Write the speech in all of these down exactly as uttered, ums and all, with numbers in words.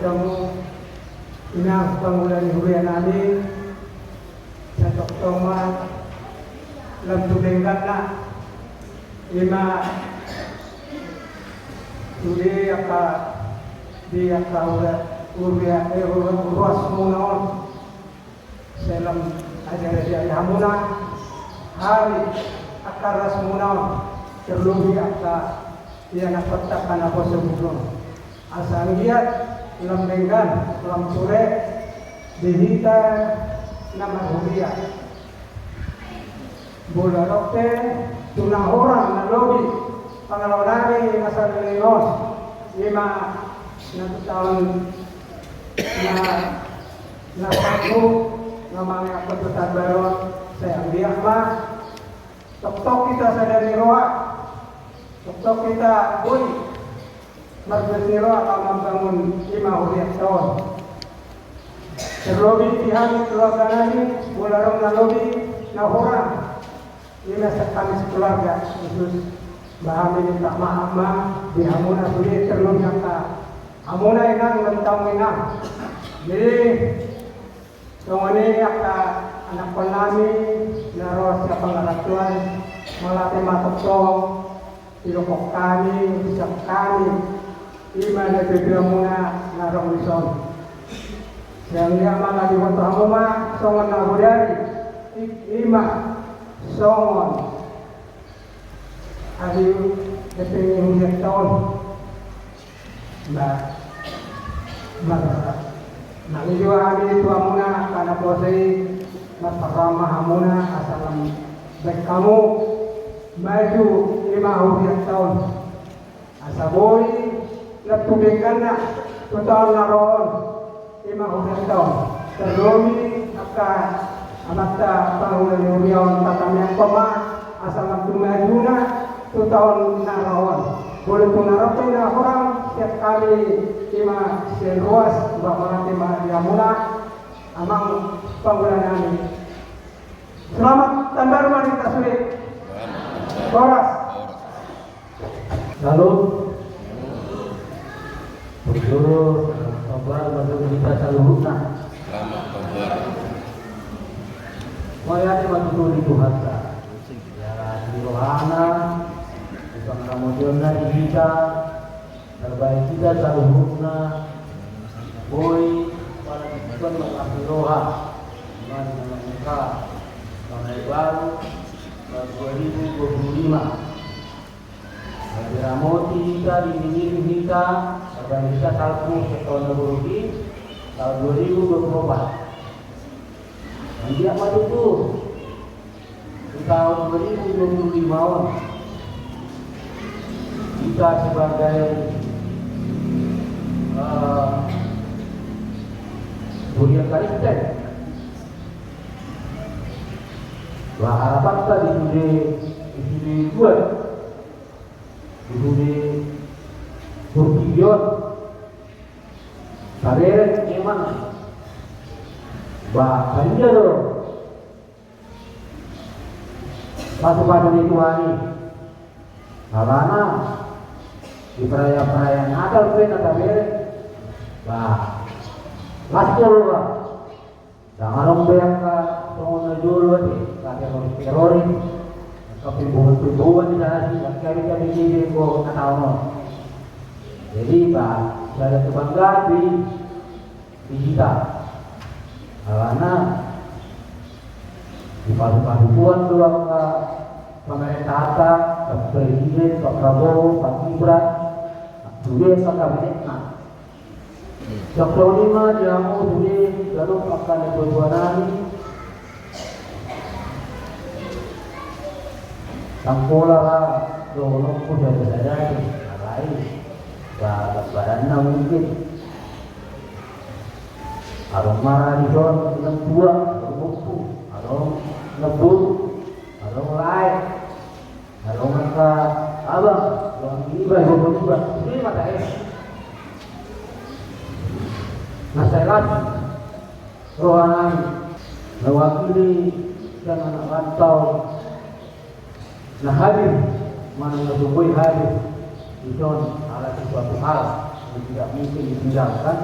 Hamu inang pangula ni huria nami, sai tongtong ma lam tu dengganna, i ma sude angka, di angka huria, huria, eh, huria, ruasmuna on. Sai lam ajar-ajari hamuna hami angka ruasmuna on, terlobi angka ianakhonta, angka naposobulung. Asa anggiat lam denggan, lam ture di hita na marhuria. Molo adong pe tu na hurang na lobi pangalaho nami na saleleng on, i ma na tu taon na, na sanggup na mangeakhon tu taon baru on, sai anggiat ma toktok hita sada ni roha, toktok hita boi margas ni roha lam mambangun i ma hurianta on. Terlobi di hami keluarga nami, molo adong na lobi na hurang, i ma sian hami sekeluarga, khusus bah hami minta maaf ma di hamuna sude, terlobi angka hamuna inang, lam taon inang. Jadi songon i angka anakhon nami na ro sian pangarantoan, mauliate ma tongtong didok hami, sian hami, i ma na bebemuna na adong dison. Sai anggiat ma na diboto hamu ma songon na bodari, i, i ma songon ahu hepeng ni hurianta on. Ba, mar, marnida hami tu hamuna angka naposo i, marparroha ma hamuna asa lam baen hamu maju i ma hurianta on. Asa boi lam tu dengganna tu taon na ro on, i ma hurianta on. Terlobi angka amanta pangula ni huria on, tatamiangkon ma asa lam tu majuna tu taon na ro on. Molo tu na ro pe na hurang sian hami, i ma sian ruas, bah mauliate ma di hamuna amang pangula nami. Selamat taon baru ma di hita sude. Horas. Halo. Bonjur, selamat taon baru ma di hita saluhutna. Selamat taon baru. Mauliate ma tutu di Tuhanta. Ia di rohana, di pangaramotionna di hita, tarbaen hita saluhutna, boi pala di hita marlas ni roha, di angka taon na baru, taon dua ribu dua puluh lima. Diramoti hita, diiring-iring hita, tarbaen hita salpu sian taon na buruk i, taon dua ribu dua puluh opat. Anggiat ma tutu di taon dua ribu dua puluh lima on, hita sebagai, eh, huria Kristen, bah, harapanta di sude, di sude luat, di sude portibi on, tabereng memang, bah, paida do pasu-pasu ni Tuhan i. Alana di perayaan-perayaan Natal pe na tabereng, bah, las do roha. Ndang adong be angka songon na jolo ate, angka teroris-teroris, angka pemboman-pemboman di sana i, angka gabe-gabe be anggo na taon on. Jadi bah, sada kebanggaan be i di hita. Alana dipasu-pasu Tuhan do angka pamarentanta, Pak Presiden, Pak Prabowo, Pak Gibran, sude angka kabinetna. Songon i ma di hamu sude, ganup angka na tuatua nami. Ndang pola ra dohononku sada-sada, alai bah, badanna mungkin adong ma ra dison na tua, adong ompu, adong na boru, adong lae, adong angka abang, adong iba, adong iba, sude ma tahe. Na sai las roha nami, na wakili sian anak rantau na hadir manang na so boi hadir dison ala sesuatu hal yang tidak mungkin ditinggalkan.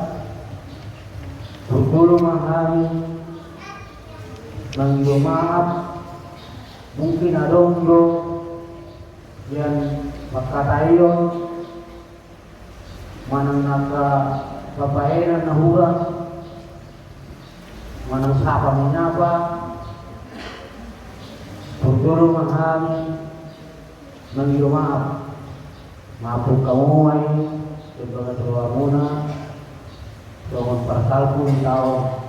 Turtu do ma hami mangido maaf, mungkin adong do sian pangkataion manang angka papaenan na hurang, manang sapa menyapa, turtu do ma hami mangido maaf. Maaf hamu ma i, sian bagas rohamuna, songon parsalpu ni taon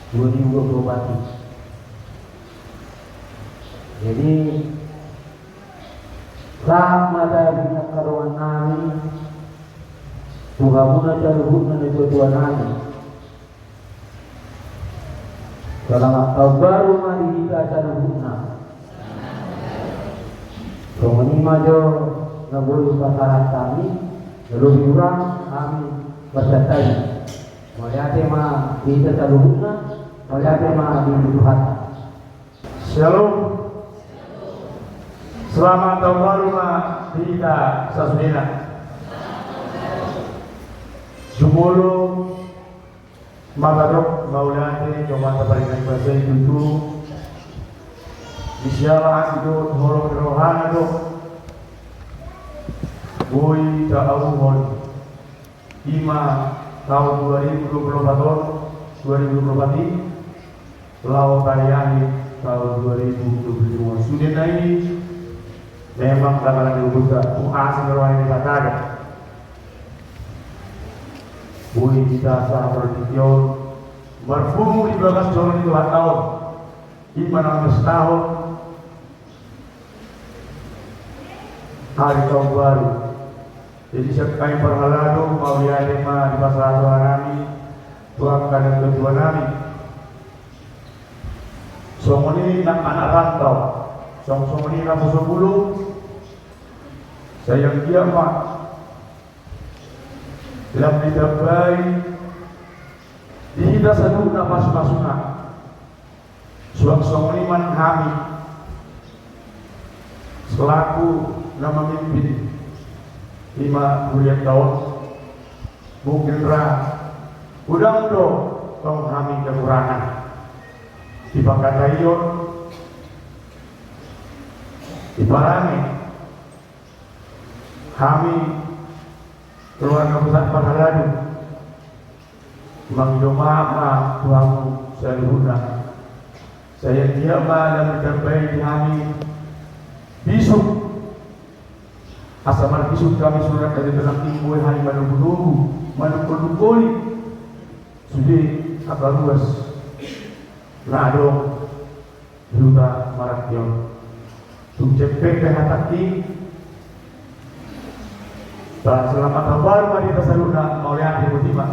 dua ribu dua puluh empat i. Jadi, sahat ma tahe di angka dongan nami, tu hamuna saluhutna, na tuatua nami. Selamat tahun baru ma di hita saluhutna. Songon i ma jo na boi pasahat hami, na lobi hurang hami marsantabi. Mauliate ma di hita saluhutna, mauliate ma di Tuhanta. Shalom. Selamat tahun baru ma di hita sasudena. Jumolo ma tadok mauliate tu Amanta Pardenggan Basa i tutu. Di siala asi dohot holong ni rohana do boi taauhon i ma taon dua ribu dua puluh empat on, dua ribu dua puluh empat i, laho taeahi taon dua ribu dua puluh lima. Sudena i memang dangkanan ni lobonta, tung asi ni roha ni Debata do. Boi hita sahat ro di tingki on marpungu di bagas joro ni Tuhanta on. I ma na mamestahon ari taon baru. Jadi sian hami parhalado, mauliate ma dipasahat roha nami tu angka natuatua nami. Songon i nang anak rantau, song-, songon i naposo bulung, sai anggiat ma lam ditambai di hita saluhutna pasupasuna. Suang songon i ma nang hami selaku na mamimpin i ma hurianta on, mungkin ra godang do tong hami kekurangan di pangkataion, di parange. Hami keluarga besar Parhalado mangido maaf ma tu hamu saluhutna. Sai anggiat ma lam ditambai di hami bisuk, asa marbisuk hami surat dari terang timbul hami manogunogu, manungkolnungkoli sude angka ruas na adong di huta Marangke on. Tung jempek pe hatangki. Selamat tahun baru ma di hita saluhutna, mauliate, botima.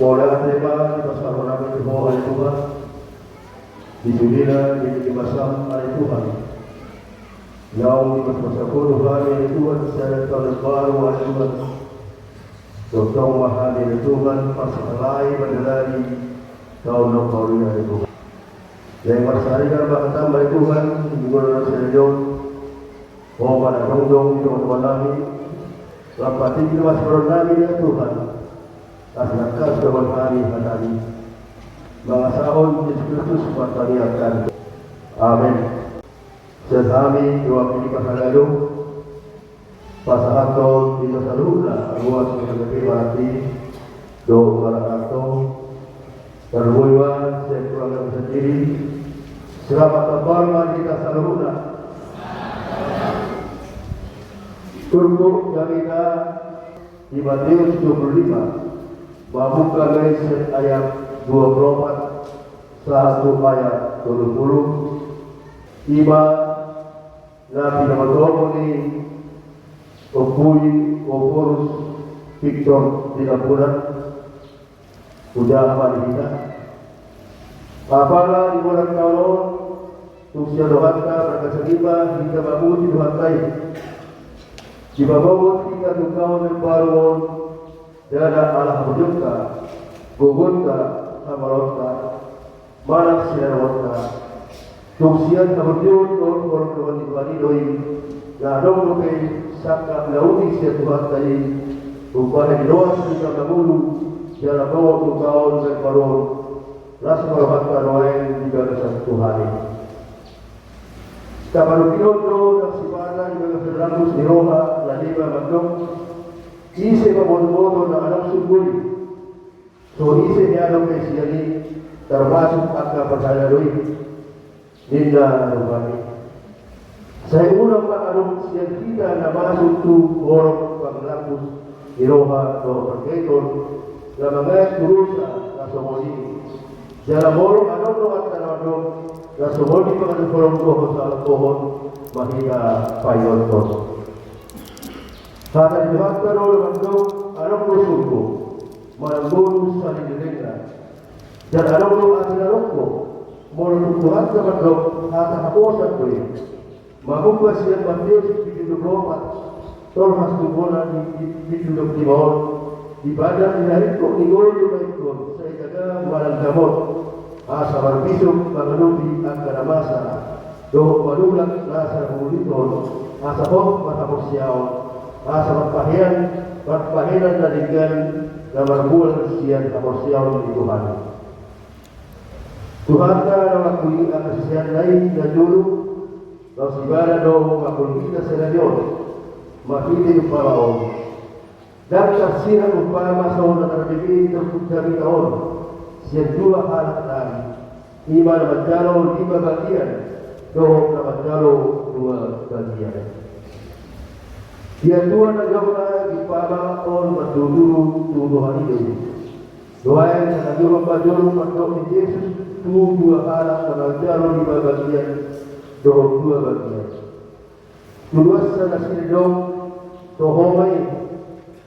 Mauliate ma di pasahaton nami tu Ho ale Tuhan, di sude na di, di basam ale Tuhan. Naung dipasupasuhon Ho ale Tuhan, sian taon na baru ale Tuhan. Tongtong ma hami ale Tuhan, parsahalahi mandalani taon na baru i ale Tuhan. Naeng marsarigan ma hatam ale Tuhan, di bulan na sahali on. Ho ma na jongjong di tongatonga nami, lam patik ni masipadan nami ale Tuhan. Asa tangkas dohot hami hatami. Mangasahon Jesus Kristus martangiang hami. Amen. Sian hami dua pili parhalado, pasahathon di hita saluhutna, ruas di H K P Marati, do marakato, tarlumobi ma sian keluarga sendiri. Selamat Natal ma di hita saluhutna. Turpuk jamita di Mateus dua puluh lima, mamungka ma i sian ayat dua puluh opat sahat tu ayat tolu pulu. Ima na pinamatopot ni Ompu i Ephorus Victor di Tambunan. Hujaha ma di hita. Apala di bona taon on, tung sian rohanta marhasangap ma hita mamuji Tuhanta i. Dipaboa hita tu taon na baru on, ndada ala haburjuonta, gogonta, hamaloonta, manang sinarungonta. Tung sian haburjuon dohot holong ni Tuhan i do i, na adong dope sangkap na uli sian Tuhanta i, umbahen loas hita mangolu jala bongot tu taon na baru on, las ma rohanta nuaeng di bagasan Tuhan i. Tapanungkilhon do nang sipata di bagasan langkus ni roha na niba mandok, ise pamotomoto na adong sungkun i. So ise na adong pe sian i, tarmasuk angka parhalado i, ninna rohani. Sai unang ma adong sian hita na masuk tu horong pangalangkus ni roha dohot pargaiton, na mangaek tu dosa na songon i. Jala molo adong do angka na adong na songon i pangadophon dohot sahalapohon, ma hita paingothon. Hata ni Tuhanta do na mandok, adong do surgo manang bonus saleleng ni lelengna. Jala adong do ate na rongkop, molo tung Tuhanta mandok, hata haposan do i. Mamungka sian Mateus pitu dua puluh opat, tolhas tu bona di, di pitu dua puluh lima on, di padan ni haringkot ni ngolu ma ingkon sai jaga manang gamon. Asa marbisuk mangadopi angka na masa, dohot manulak nasa na hurang on, asa hot marhaporseaon, asa marpahean, marpahenan na denggan na marmual sian haporseaon di Tuhan. Tuhanta na mangkui angka siseanna i na jolo, laos ibana do mangkui hita sadari on, marhite umpama on. Ndang tarsirang umpama songon na tarbege di turpuk jamita on, sian dua halak nari, ima na manjalo lima bagian, dohot na manjalo dua bagian. Ia tuan na jolo na di umpama on marturu-turu tu roha ni do i. Nuaeng na jolo ma jolo mandok ni Jesus tu dua halak na manjalo lima bagian dohot dua bagian. Tuduhon nasida do, toho ma i,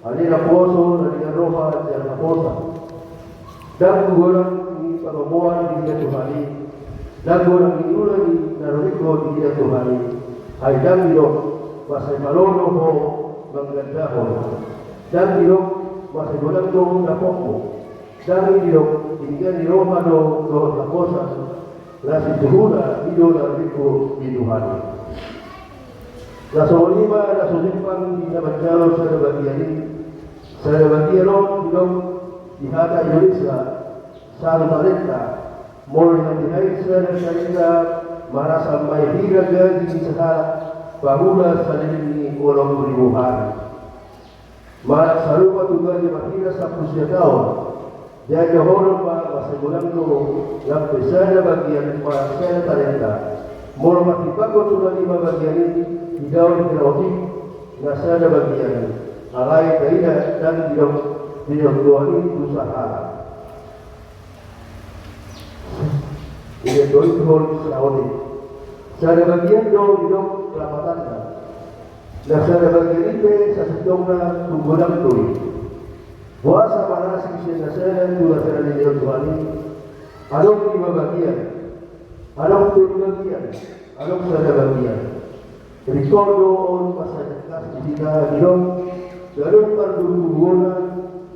ale naposo na denggan roha jala naposo. Ndang godang ni patopoan di hita Tuhan i, ndang godang ni ula ni na robeho di hita Tuhan i. Ai ndang didok, mansai malo do ho manggandahon. Ndang didok, mansai godang do dapotmu. Ndang didok, denggan ni roha do dohot naposo. Na situhuna i do na robeho di Tuhan i. Na songon i ma na so jumpang di na manjalo sada bagian i. Sada bagian on didok di hata Indonesia, satu talenta. Molo dihilala sada talenta, marasa ma i hira gaji ni sahalak pahula saleleng ni onom ribu hali. Manang sarupa tu gaji marhira sampulu sia taon. Jadi dohonon ma, mansai godang do nang pe sada bagian manang sada talenta. Molo martimbangkon tu na lima bagian i, idaon hira otik na sada bagian i. Alai taida ndang didok, didok Tuhan i tu sahalak. Ia do i tu hol saoni. Sada bagian do didok lapatanna. Na sada bagian i pe sasintongna tung godang do i. Boasa manasik sian na sada tu na sada ni Tuhan i? Adong lima bagian. Adong tolu bagian. Adong sada bagian. Ringkot do on mansai tangkas di hita didok, ganup parguru-guruna,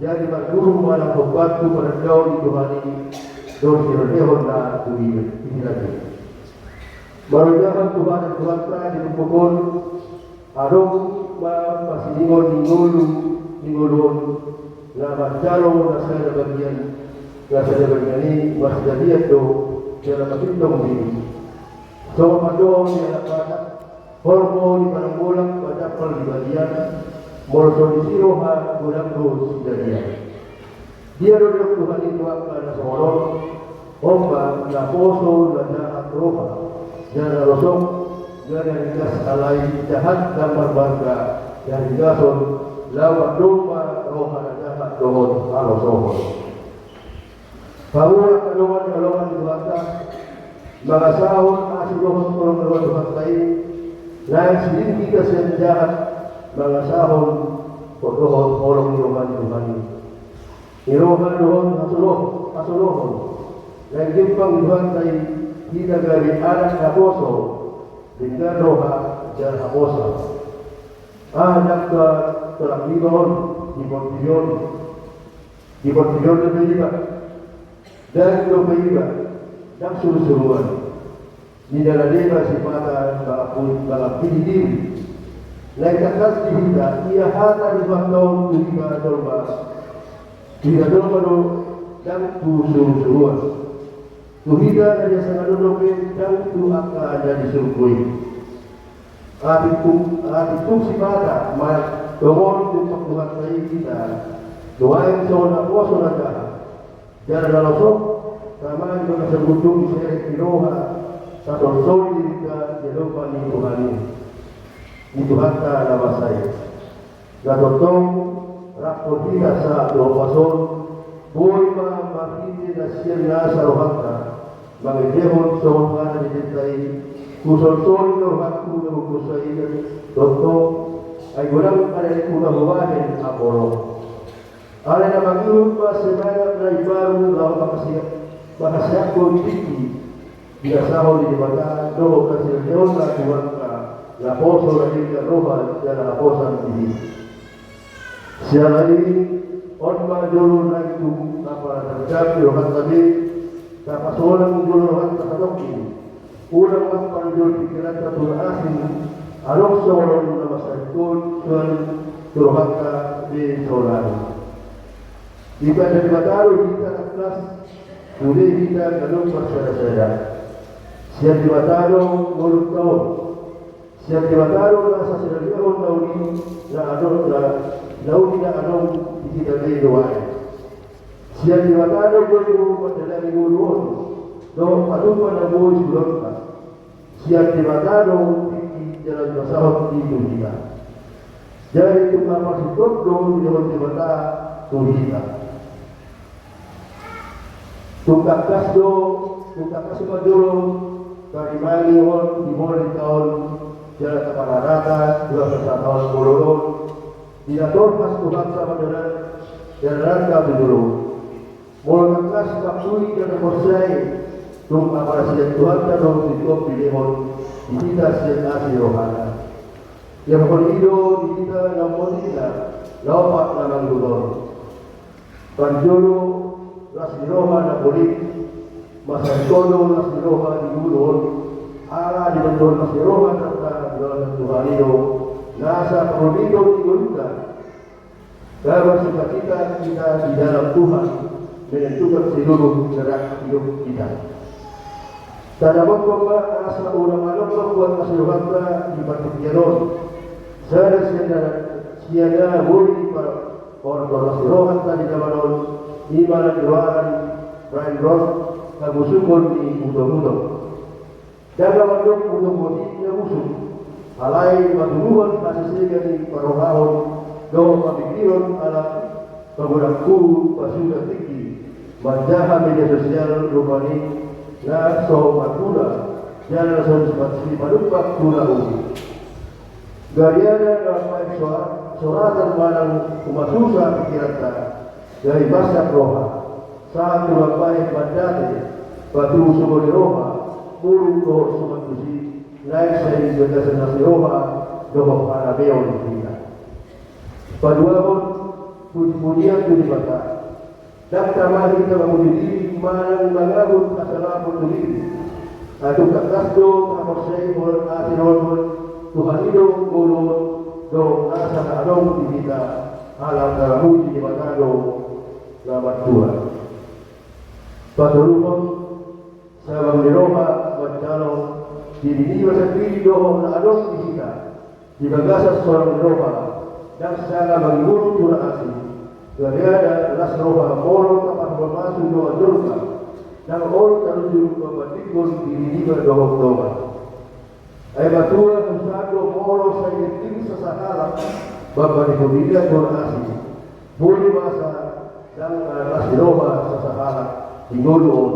jadi parguru manang hombar tu parandaon ni Tuhan i, dohot sirondehon na tu hita i. Mauliate ma tu Tuhanta di turpuk on, adong ma pasiningon ni ngolu, ni ngolu on, na manjalo na sada bagian, na sada bagian i masijadian do, jala masintong do i. Songon pandohan ni halak Batak, horbo di padang bolak, padampal di balian, molo so disi roha godang do sijadian. Dia do didok Tuhan i tu angka na songon on, on ma naposo na jahat roha, jala na losok, jala na ringgas alai jahat ndang marmarga, na ringgas on, laho mardomba roha na jahat dohot halosohon. Hamu angka dongan na hinaholongan ni Tuhanta, mangasahon asi dohot holong ni roha ni Tuhanta i, naeng siding hita sian jahat, mangasahon dohot holong ni roha ni Tuhan i. Ni roha dohot hasoloh-, hasolohonon. Naeng jumpang ni Tuhanta i hita gabe anak naposo, denggan roha jala haposan. Aha angka tolak ni roha on di portibi on? Di portibi on dope iba, daging dope iba, ndang surusuruan. Ninna na deba sipata mangampuni, mangampuni diri. Naeng tangkas di hita, ia hata ni Tuhanta on tu hita jolma, tu hita jolma do ndang tu surusuruan. Tu hita na di hasangapon dope ndang tu angka na di surgo i. Atik tung, atik tung sipata ma tongon tung pangkuhanta i hita, nuaeng songon naposo na jahat. Jala na losok, tama di bagasan gunung, diserep ni roha, tasolsol di ringga di adopan ni Tuhan i, ni Tuhanta na masa i. Na tongtong, rap hita sahat tu hopas on, boi ma marhite na sian nasa rohanta, mangendehon songon hata ni denta i, husolsoli do rohangku na huboan i, tongtong, ai godang ada di huna hubahen apolong. Alai na mangihut ma semangat na imbaru laho manghaseang, manghaseanghon tingki, Binasahon ni Debata dohot na silehonon na tu angka naposo na denggan roha jala haposan di hita. Siala ni i, on ma jolo na tung apala na denggan di rohanta be, tapasolang jolo rohanta satongkin. Unang ma panjol pingkiranta tu na asing, adong songon na masa ingkon suan tu rohanta be sonari. Dipanda Debata do hita tangkas, sude hita ganup marsadasada. Sian Debata do ngolunta on. Sian Debata do nasa silehon na uli na adong na, na uli na adong di hita be nuaeng. Sian Debata do boi mandalangi ngolu on dohot patupa na boi suhutanta. Sian Debata do tingki jala dipasahat i tu hita. Jadi tung na parsingkop do dilehon Debata tu hita. Tung tangkas do, tung tangkas do manjolo tarimangi on di molo ni taon jala tapararata di bagasan taon bolon on di na torpas Tuhanta mandalan dalananta tu jolo. Molo tangkas mangkui jala porsea, tung haporseaon Tuhanta do tingkos dilehon di hita sian asi ni rohana. Ia pokokna i do di hita na umboto na opat na mangihut on. Parjolo, las ni roha na polit. Mansai tolu las ni roha di ngolu on. Ala di tolu las ni roha tata di bagasan Tuhan i do nasa parhobeiton di ngolunta. Gabe sukacita hita di dalam Tuhan menentukan seluruh gerak hidup kita. Tadabothon ma asa unang adong pangkuan las ni rohanta di partingkian on. Sada sian na, sian na boi dipa- Ordo las ni rohanta di jaman on, i ma na nidok ni Brian Roth, hamusukon ni udok-udok. Ndang adong udok botima na musuk, alai matuduhon hasesegan ni parrohaon dohot pamingkiron ala pagodangku pasuda tingki manjaha media sosial rupani na so marguna jala na so sipanumpang tu na uli. Gariada na mambahen sora-, soratan manang humasusa pingkiranta, gabe marsak roha, sahat tu mambahen mandate, patubu songon i roha, muruk dohot suman tusi, naeng sai di bagasan las ni roha dohot haradeon hita. Paduahon, puji-pujian tu Debata. Ndang tama hita mamuji diri manang mangahut hasangapon tu diri. Ai tung tangkas do taporseai holan asi ni roha on, Tuhan i do ngolu on dohot nasa na adong di hita, ala na mamuji Debata do na martua. Patoluhon, sabam ni roha manjalo diri niba sandiri dohot na adong di hita. Di bagasan sabam ni roha, ndang sanga mangingolu tu na asing. Gariada las roha molo taparhobas dongan jolma, ndang olo tarunjung mambandingkon diri niba dohot dongan. Ai matua husahat do molo sai tingki sasahalak mambandingkon diri tu na asing. Boi masa ndang las ni roha sasahalak di ngolu on.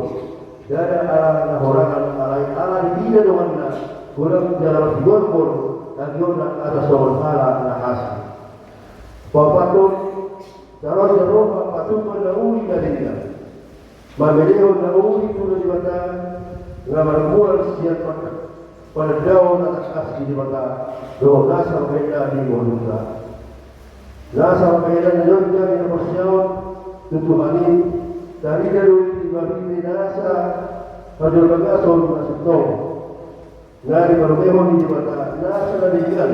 Ndada ala na horangan alai ala diida donganna godang jala marsigorgor agionna asa songon halak na asing. Paopathon, taruhon do roha patupa na uli na denggan. Mamelehon na uli tu Debata na marmual sian panandaon na tangkas di Debata dohot nasa marhite di ngolunta. Nasa marhite na jongjong di haporseaon tu Tuhan i, tarida do i marhite nasa pajolbagason na sintong. Na diparungkilhon ni Debata nasa na denggan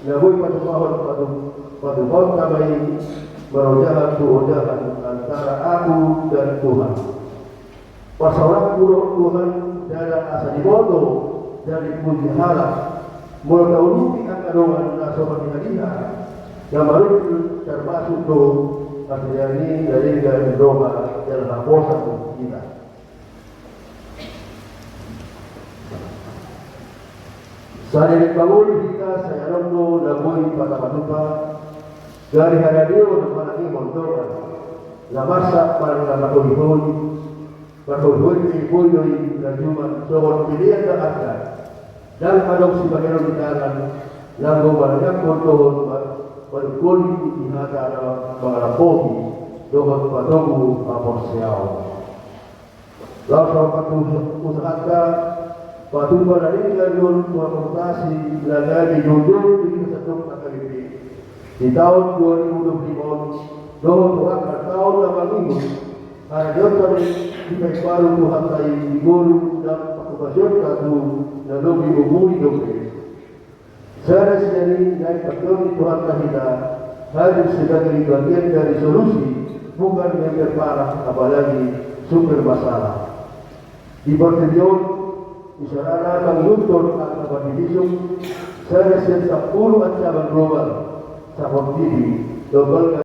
na boi patupahon patu-, patupahonta ma i marojahan tu ojahan antara aku dan Tuhan. Parsaoranku dohot Tuhan ndada asa diboto jala dipuji halak. Molo taulupi angka dongan na so marliha-liha na marundul, termasuk do parliahan i na denggan roha jala haposan hita. Saleleng pangoli hita sai adong do na boi patupatupa. Gari haradeon manang i mondongan na marsak manang na marholi-holi. Marholi-holi pe boi do i na jumolo songon pelean na arga. Ndang adong sibahenon ni tangan nanggo manangianghon dohot ma-, manungkoli di hata na mangalambohi dohot patogu haporseaon. Laos patupa usahanta patupa na denggan dohot patupa na gabe jolo-jolo di hita sandok H K B P. Di taon dua ribu dua puluh lima on dohot tu angka taon na mangihut, haradeonta do dipaimbaru Tuhanta i di ngolu nang patupasionta tu na lobi umur i dope. Sada sian i naeng pangidoan ni Tuhanta hita hadir sebagai bagian dari solusi, bukan memperparah apalagi sumber masalah. Di portibi on, isarana mangihuthon angka pandilisuk sada sian sampulu ancaman global, saportibi, global